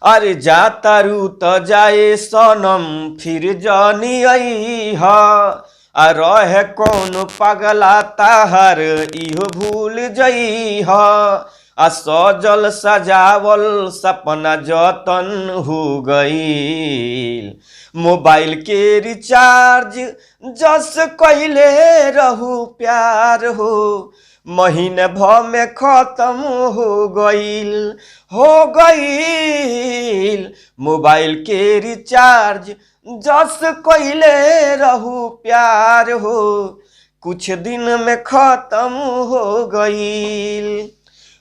अरे जातारू त जाए सनम फिर जनी अइह, आ रहे कौन पगला ताहर इहो भूल जइह। आ सजल सजावल सपना जतन हो गईल, मोबाइल के रिचार्ज जस कइले रहू प्यार हो, महीने भ में खत्म हो गईल, हो गईल। मोबाइल के रिचार्ज जस कइले रहू प्यार हो, कुछ दिन में खत्म हो गईल।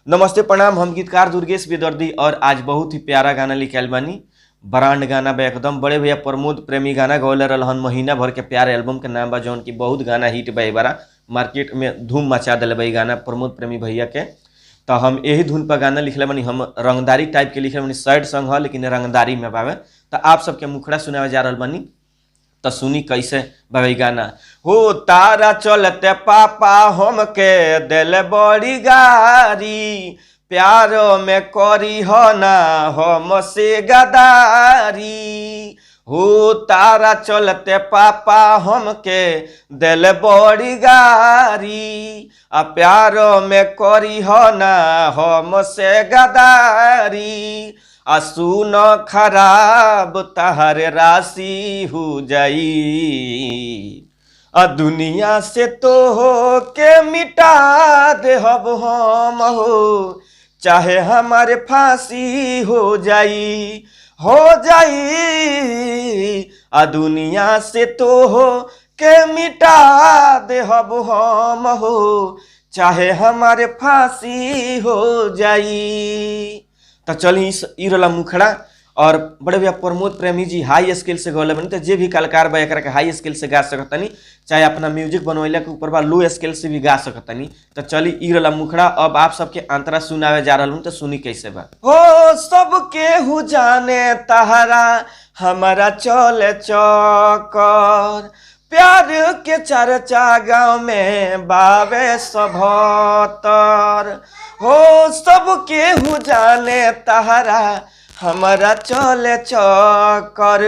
नमस्ते प्रणाम, हम गीतकार दुर्गेश बेदर्दी और आज बहुत ही प्यारा गाना लिखायल बानी, ब्रांड गाना बा एकदम। बड़े भैया प्रमोद प्रेमी गाना गौले रहन, महीना भर के प्यार एल्बम के नाम बा, जौन की बहुत गाना हिट बा, बारा मार्केट में धूम मचा दिले बा गाना प्रमोद प्रेमी भैया के। तो हम यही धुन पर गाना लिखले बानी, हम रंगदारी टाइप के लिखले बानी, सैड सॉन्ग है लेकिन रंगदारी में बावे। तो आप सबके मुखड़ा सुनावे जा रहल बानी, तो सुनी कैसे बाबे गाना। हो तारा चलते पापा हमके दिल बड़ी गारी, प्यार में करी हो ना हम से गदारी। हो तारा चलते पापा हमके दिल बड़ी गारी, आ प्यार में करी हो ना हम से गदारी। आ सुन खराब तहर राशि हो जाई, आ दुनिया से तो हो के मिटा देहब हम हो, चाहे हमारे फांसी हो जाई, हो जाई। आ दुनिया से तो हो के मिटा देहब हम हो, चाहे हमारे फांसी हो जाई। तो चली ई रहा मुखड़ा। और बड़े भैया प्रमोद प्रेमी जी हाई स्केल से गौले बनी, तो जे भी कलाकार बा एकरा के हाई स्केल से गा सकतनी, चाहे अपना म्यूजिक बनवैला के ऊपर बा लो स्केल से भी गा सकतनी। तो चली ई रहा मुखड़ा। अब आप सबके अंतरा सुनावे जा रहल हूँ, तो सुनी कैसे बा। हो सब केहू जाने तहरा हमारा चले चक्कर, प्यार के चर्चा गाँव में बावे सभतर। हो सब केहू जाने तहरा हमारा चले चक्कर,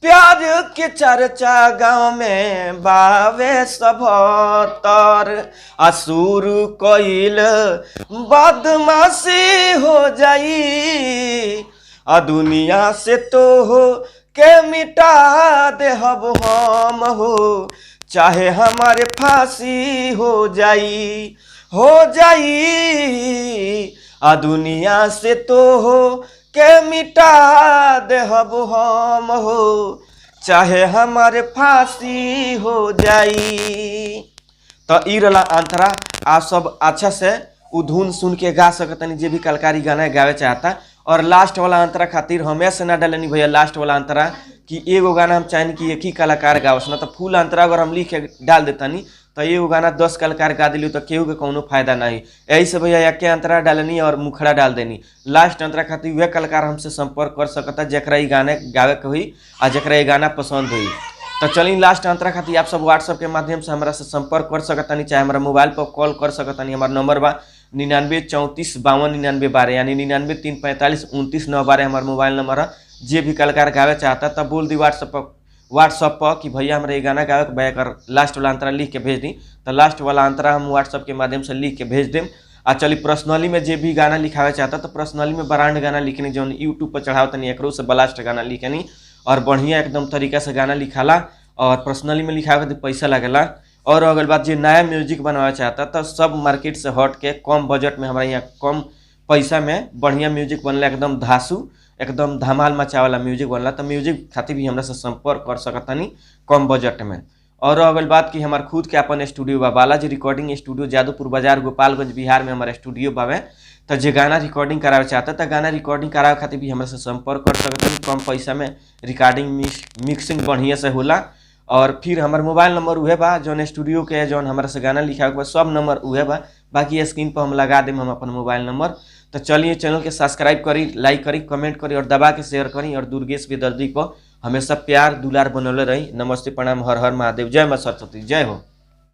प्यार के चर्चा गाँव में बावे सभतर। असुर कइल बदमाशी हो जाई, आ दुनिया से तो हो के मिटा देहब हम हो, चाहे हमारे फांसी हो जाई, हो जाई। आ दुनिया से तो हो के मिटा देहब हम हो, चाहे हमारे फांसी हो जाई। तो ई रहा अंतरा। आप सब अच्छा से उ धुन सुन के गा सकतनी, जे भी कलाकारी गाना गावे चाहता। और लास्ट वाला अंतरा खातिर हमें से ना डालनी भैया लास्ट वाला अंतरा कि एगो गाना हम चाहेनी कि एक ही कलाकार गावस ना, तो फुल अंतरा अगर हम लिख के डाल देतानी तो एगो गाना 10 कलाकार गा दिली तो केहू के कोनो फायदा नहीं। यही से भैया एक अंतरा डालनी और मुखड़ा डाल देनी। लास्ट अंतरा खातिर वह कलाकार हमसे संपर्क कर सकता जकरा ई गाने गावे के हुई आ जकरा ई गाना पसंद हुई। तो चली लास्ट अंतरा खातिर आप सब व्हाट्सएप के माध्यम से हमरा से संपर्क कर सकतानी, चाहे हमारा मोबाइल पर कॉल कर सकतानी। हमारा नंबर बा 99 34 52 99 12, यानी 99 3 45 29 9 12 हमारा मोबाइल नंबर है। जे भी कलाकार गावे चाहता तब बोल दी व्हाट्सअप पर कि भैया हमरा ये गाना गावे के बा, एकर लास्ट वाला अंतरा लिख के भेज दी। तो लास्ट वाला अंतरा हम व्हाट्सअप के माध्यम से लिख के भेज देम। आ चली पर्सनली में जे भी गाना लिखावे चाहता तो पर्सनली में ब्रांड गाना लिखनी, जौन यूट्यूब पर चढ़ावतनी तनी एकरो से ब्लास्ट गाना लिखनी और बढ़िया एकदम तरीका से गाना लिखाला। और पर्सनली में लिखावे खातिर पैसा लगेला। और अगर बात जे नया म्यूजिक बनावे चाहता तो सब मार्केट से हट के कम बजट में हमारे यहाँ कम पैसा में बढ़िया म्यूजिक बनला, एकदम धांसू एकदम धमाल मचावेला म्यूजिक बनला। तो म्यूजिक खातिर भी हमरा से संपर्क कर सकतनी कम बजट में। और अगल बात कि हमार खुद के अपन स्टूडियो बा, बालाजी रिकॉर्डिंग स्टूडियो, जादूपुर बाजार, गोपालगंज, बिहार में हमारा स्टूडियो बावे। तो जे गाना रिकॉर्डिंग करावे चाहता तो गाना रिकॉर्डिंग करावे खातिर भी हमरा से संपर्क कर सकतनी। कम पैसा में रिकॉर्डिंग मिक्सिंग बढ़िया से होला। और फिर हमार मोबाइल नंबर उहे बा जौन स्टूडियो के, जौन हमारा से गाना लिखावे के बा, सब नंबर उहे बा। बाकी स्क्रीन पर हम लगा देम हम अपन मोबाइल नंबर। तो चलिए चैनल के सब्सक्राइब करी, लाइक करी, कमेंट करी और दबा के शेयर करी। और दुर्गेश बेदर्दी को हमेशा प्यार दुलार बनौले रही। नमस्ते, प्रणाम, हर हर महादेव, जय माँ सरस्वती, जय हो।